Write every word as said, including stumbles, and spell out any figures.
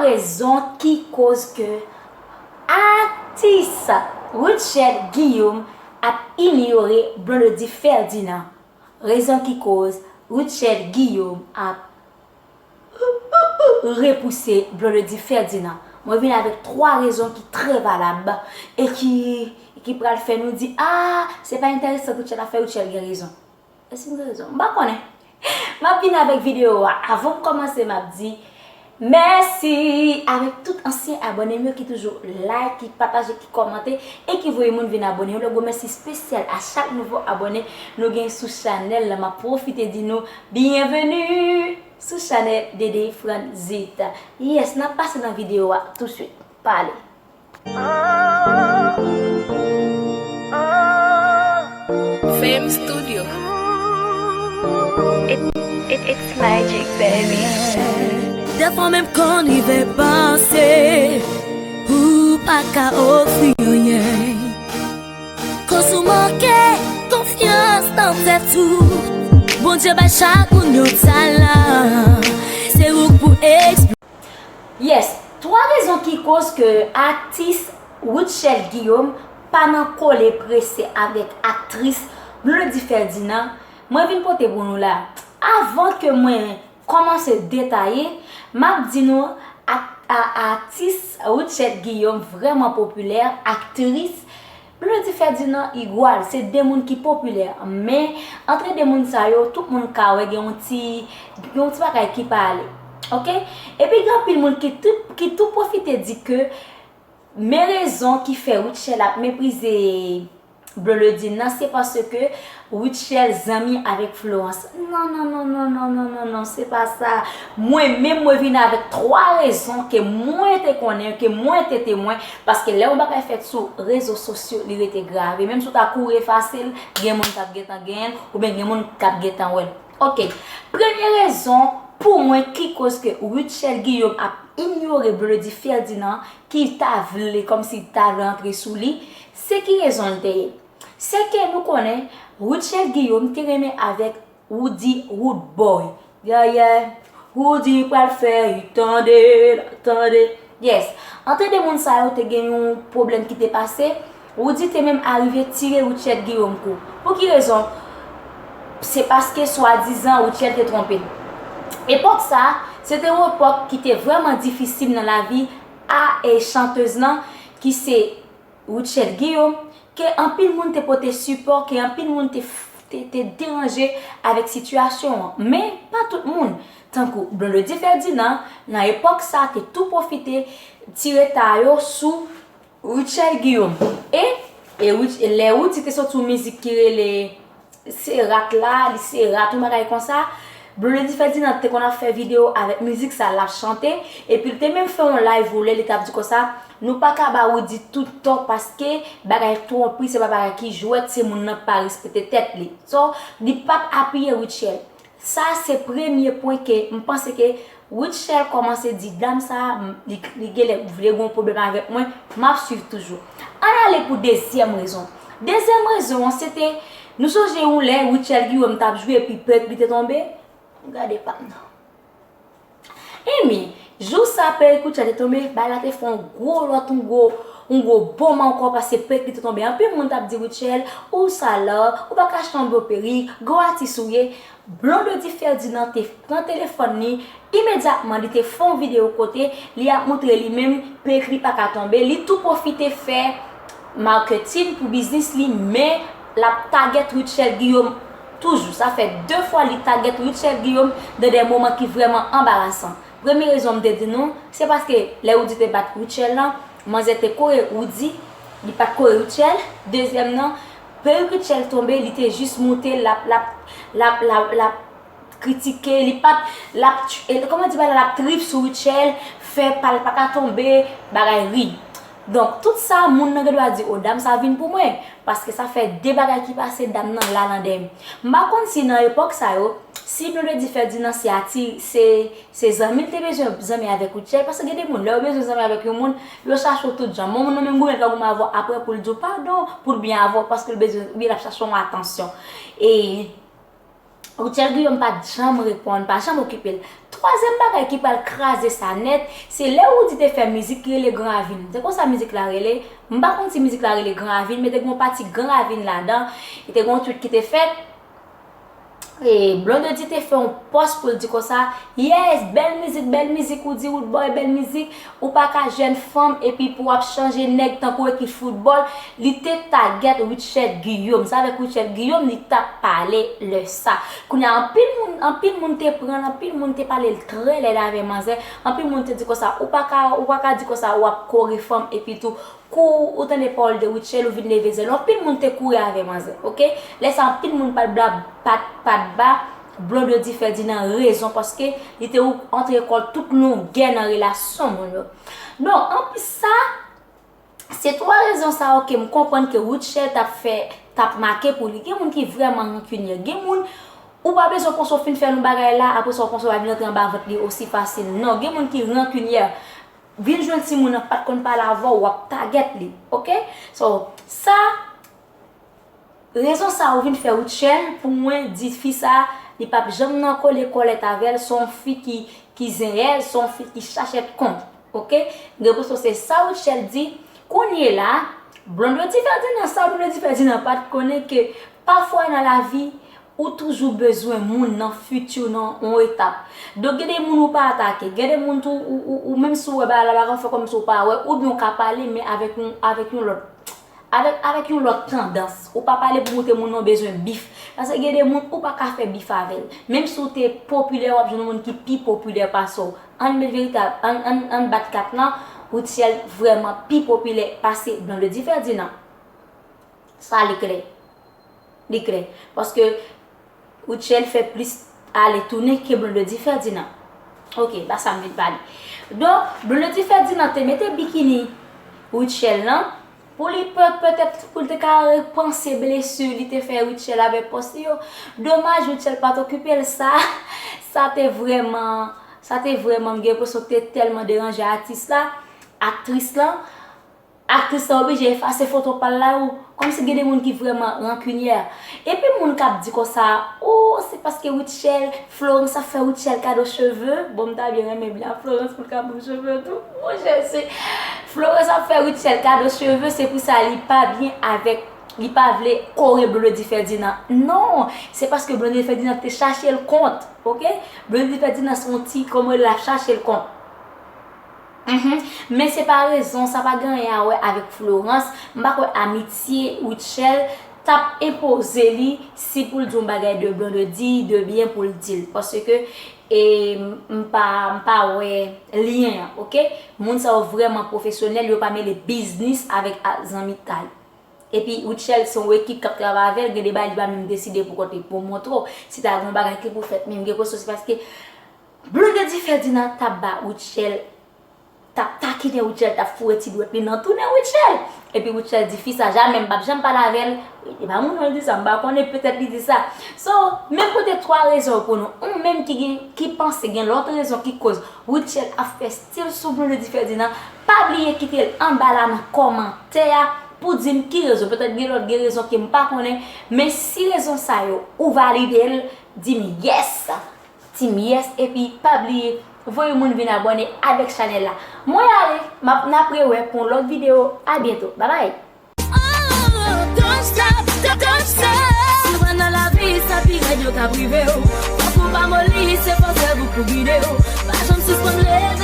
Rezon ki koz ke atis Rutshelle Guillaume ap inyore Blondedy Ferdinand. Rezon ki koz Rutshelle Guillaume ap repouse Blondedy Ferdinand. Mwen vin avèk twa rezon ki trè valab e ki, ki pral fè nou di, ah, se pa enteresan Rutshelle ap fè, Rutshelle gen rezon. Èske m gen rezon? M pa konnen. M ap vin avèk videyo a. Avan m kòmanse, m ap di mèsi avèk tout ansyen abòne m yo ki toujou like, ki pataje, ki kòmante e ki voye moun vin abòne. Yon lòt gwo mèsi espesyal a chak nouvo abòne nou gen sou chanèl la. M ap pwofite di nou byenveni sou chanèl Dede Franzit. Yes, n ap pase nan videyo a touswit. Pale. Fame Studio. It, it, it's magic, baby. Dèfwa menm kon rive panse ou pa ka ofri anyen. Koz ou manke konfyans nan tèt ou. Bondye bay chak moun yon talan. Se ou k pou eksplore. Yes, twa rezon ki koz ke atis Rutshelle Guillaume pa nan kole prese avèk aktris Blondedy Ferdinand, mwen vin pote pou nou la. Avan ke mwen kòmanse detaye, m ap di nou ak- a- atis Rutshelle Guillaume vrèman popilè, aktris Blondedy Ferdinand igwal, se de moun ki popilè, men antre de moun sa yo, tout moun ka wè gen yon ti, gen yon ti bagay ki pa ale. Oke? Epi gen anpil moun ki tou, ki tou pwofite di ke men rezon ki fè Rutshelle ap meprize Blondedy nan, se paske Rutshelle zanmi avèk Florence. Non, non, non, non, non, non, non, non, se pa sa. Mwen menm, mwen vin avèk twa rezon ke mwen te konnen, ke mwen te temwen, paske lè yon bagay fèt sou rezo sosyo, li rete grave. Menm si w ta kouri efase l, gen moun k ap gentan genyen l, oubyen gen moun k ap gentan wè l. Oke, premye rezon pou mwen ki koz ke Rutshelle Guillaume ap inyore Blondedy Ferdinand, ki ta vle, kòmsi ta vle antre sou li, se ki rezon l te ye? Se ke nou konnen Rutshelle Guillaume te renmen avèk Roody Roodboy. Yeah, yeah. Roody pral fè, tande, tande. Yes. Antre de moun sa yo te gen yon pwoblèm ki te pase. Roody te menm arive tire Rutshelle Guillaume kou. Pou ki rezon? Se paske swadizan Rutshelle te twonpe l. Epòk sa, se te yon epòk ki te vrèman difisil nan lavi a e chantèz lan, ki se Rutshelle Guillaume, ke anpil moun te pote sipò, ke anpil moun te, te, te deranje avèk sitiyasyon an. Men, pa tout moun. Tankou Blondedy Ferdinand, nan epòk sa, te tou pwofite tire ta yo sou Rutshelle Guillaume. E, e Rutsh- e lè Roody te soti yon mizik ki rele Se rat la, li se rat, yon bagay konsa. Blondedy Ferdinand te konn ap fè videyo avèk mizik sa l ap chante, epi l te menm fè yon live ou lè li t ap di konsa, nou pa ka ba Roody tout tò paske bagay twonpri se pa bagay ki jwèt, se moun nan pa respekte tèt li. So, li p ap apiye Rutshelle. Sa se premye pwen ke m panse ke Rutshelle kòmanse di dam sa, m- li, li genlè vle gen yon pwoblèm avèk mwen, m ap swiv toujou. Ann ale pou dezyèm rezon. Dezyèm rezon an, se te, nou sonje yon lè Rutshelle Guillaume t ap jwe epi perik li te tonbe? Gade pa m nan. Ebyen, jou sa perik Rutshelle te tonbe, bagay la te fè yon gwo lòt, yon gwo, yon gwo bonm ankò paske perik li te tonbe. Anpil moun t ap di Rutshelle, ou salò, ou pa ka chanbe yon perik, gwo atis ou ye. Blondedy Ferdinand te pran telefòn li, imedyatman li te fè yon videyo kote li ap montre li menm perik li pa ka tonbe, li tou pwofite fè marketing pou biznis li, men l ap tagèt Rutshelle Guillaume toujou. Sa fè de fwa li tagèt Rutshelle Guillaume nan de moman ki vrèman anbarasan. Premye rezon m te di nou, se paske lè Roody te bat Rutshelle lan, manzè te kore Roody, li pa t kore Rutshelle. Dezyèm nan, perik Rutshelle tonbe, li te jis moute, l ap, l ap, l ap, l ap, l ap kritike, li pa t, l ap, kòman di bagay la, l ap trip sou Rutshelle, fè pa l pa ka tonbe, bagay ri. Donk, tout sa, moun nan gen dwa di, o, dam sa vin pou mwen, paske sa fè de bagay ki pase, dam nan la nan dèyè m. M pa konn si nan epòk sa yo, si Blondedy Ferdinand se ati, se, se zanmi l te bezwen zanmi avèk Rutshelle, paske gen de moun, lè yo bezwen zanmi avèk yon moun, yo chache w tout jan. Bon, moun nan menm goumen l ka goumen avè w apre pou l di w padon, pou l byen avè w, paske l bezwen, oubyen l ap chache yon atansyon. E Rutshelle Guillaume pa t janm reponn, pa janm okipe l. Twazyèm bagay ki pral kraze sa nèt, se lè Roody te fè mizik ki rele Gran Ravin. Se konsa mizik la rele. M pa konn si mizik la rele Gran Ravin, men te gen yon pati Gran Ravin ladan. E te gen yon tweet ki te fèt. E Blondedy te fè yon pòs pou l di konsa, "Yes, bèl mizik, bèl mizik, Roody, Roodboy, bèl mizik. Ou pa ka jèn fanm epi pou w ap chanje nèg tankou ekip foutbòl." Li te tagèt Rutshelle Guillaume. Se avèk Rutshelle Guillaume li t ap pale lè sa. Kounye a, anpil moun, anpil moun te pran l, anpil moun te pale l trè lèd avè manzè. Anpil moun te di konsa, "Ou pa ka, ou pa ka di konsa, w ap kore fanm epi tou." Kou ou tande pawòl de Rutshelle, ou vin leve zèl ou. Anpil moun te kouri avè manzè, oke? Lè sa, anpil moun pa t bla, pa t, pa t ba Blondedy Ferdinand rezon, paske li te ou antre kò l tout longè nan relasyon moun yo. Donk, anplis sa, se twa rezon sa yo ke m konprann ke Rutshelle t ap fè, t ap make pou li. Gen moun ki vrèman rankinyè. Gen moun, ou pa bezwen panse w fin fè yon bagay la, apre sa w panse w ap vin antre anba vant li osi fasil. Non, gen moun ki rankinyè. Vin jwenn timoun nan pa t konn pale avè w, w ap tagèt li, oke? So, sa, rezon sa ou vin fè Rutshelle, pou mwen, di fi sa, li p ap janm nan kole kòlèt avè l, se yon fi ki, ki zenyèz, se yon fi ki chachèt kont, oke? M gen enpresyon se sa Rutshelle di, kounye la, Blondedy Ferdinand, sa Blondedy Ferdinand pa t konnen ke pafwa nan lavi, ou toujou bezwen moun nan fiti w nan yon etap. Donk, gen de moun ou pa atake, gen de moun tou, ou, ou, ou menm si w wè bagay la, bagay fè kòmsi w pa wè, oubyen w ka pale, men avèk yon, avèk yon lòt, avèk, avèk yon lòt tandans. Ou pa pale pou montre moun nan w bezwen bif. Paske gen de moun, ou pa ka fè bif avè l. Menm si w te popilè, w ap jwenn yon moun ki pi popilè pase w. Ann met veritab, ann, ann, ann bat kat lan, Rutshelle vrèman pi popilè pase Blondedy Ferdinand. Sa li klè. Li klè. Paske Rutshelle fè plis ale tounen ke Blondedy Ferdinand. Oke, ba sa m vin pale. Donk, Blondedy Ferdinand te mete bikini Rutshelle lan pou li pe-, petèt pou li te ka repanse blesi li te fè Rutshelle avèk pòs li yo. Domaj Rutshelle pa t okipe l sa. Sa te vrèman, sa te vrèman, m gen enpresyon te tèlman deranje atis la, aktris lan. Aktris la oblije efase foto pa l la, ou, kòmsi gen de moun ki vrèman rankinyè. Epi moun k ap di konsa, o, se paske Rutshelle, Florence ap fè Rutshelle kado cheve. Bon, m ta byen renmen blan Florence pou l ka ban m cheve tou. O Jezi! Florence ap fè Rutshelle kado cheve, se pou sa li pa byen avèk, li pa vle kore Blondedy Ferdinand. Non! Se paske Blondedy Ferdinand te chache l kont, oke? Blondedy Ferdinand se yon ti, kòman l ap chache l kont. Mhm. Men se pa rezon, sa pa gen anyen a wè avèk Florence. M pa kwè amitye Rutshelle t ap enpoze li si pou l di yon bagay de Blondedy, de byen pou l di l. Paske, e, m pa, m pa wè lyen an, oke? Moun sa yo vrèman pwofesyonèl, yo pa mele biznis avèk a-, zanmitay. Epi Rutshelle se yon ekip k ap travay avè l, gen de bagay li pa menm deside pou kont li, pou montre w. Si ta gen yon bagay ki pou fèt, men m gen enpresyon se paske Blondedy Ferdinand t ap ba Rutshelle, t ap takinen Rutshelle, t ap foure ti dwèt li nan tounen Rutshelle. Epi Rutshelle di fi sa, jamè m p ap janm pale avè l. E pa mwen menm di sa, m pa konnen, petèt li di sa. So, men pote twa rezon pou nou. Ou menm ki gen, ki panse gen lòt rezon ki koz Rutshelle ap fè stil sou Blondedy Ferdinand, pa bliye kite l anba la nan kòmantè a pou di m ki rezon. Petèt gen lòt, gen rezon ke m pa konnen, men si rezon sa yo, ou valide l, di m yes. Team yes, epi pa bliye voye moun vin abòne avèk chanèl la. Mwen ale, m ap, n ap rewè pou yon lòt videyo. A byento. Babay! Oh, don't stop, don't, don't stop. Si w nan lavi, sa pi rèd yo ka prive w. Fòk ou pa moli, se fòs sèl bout pou gide w. Pa janm sispann leve.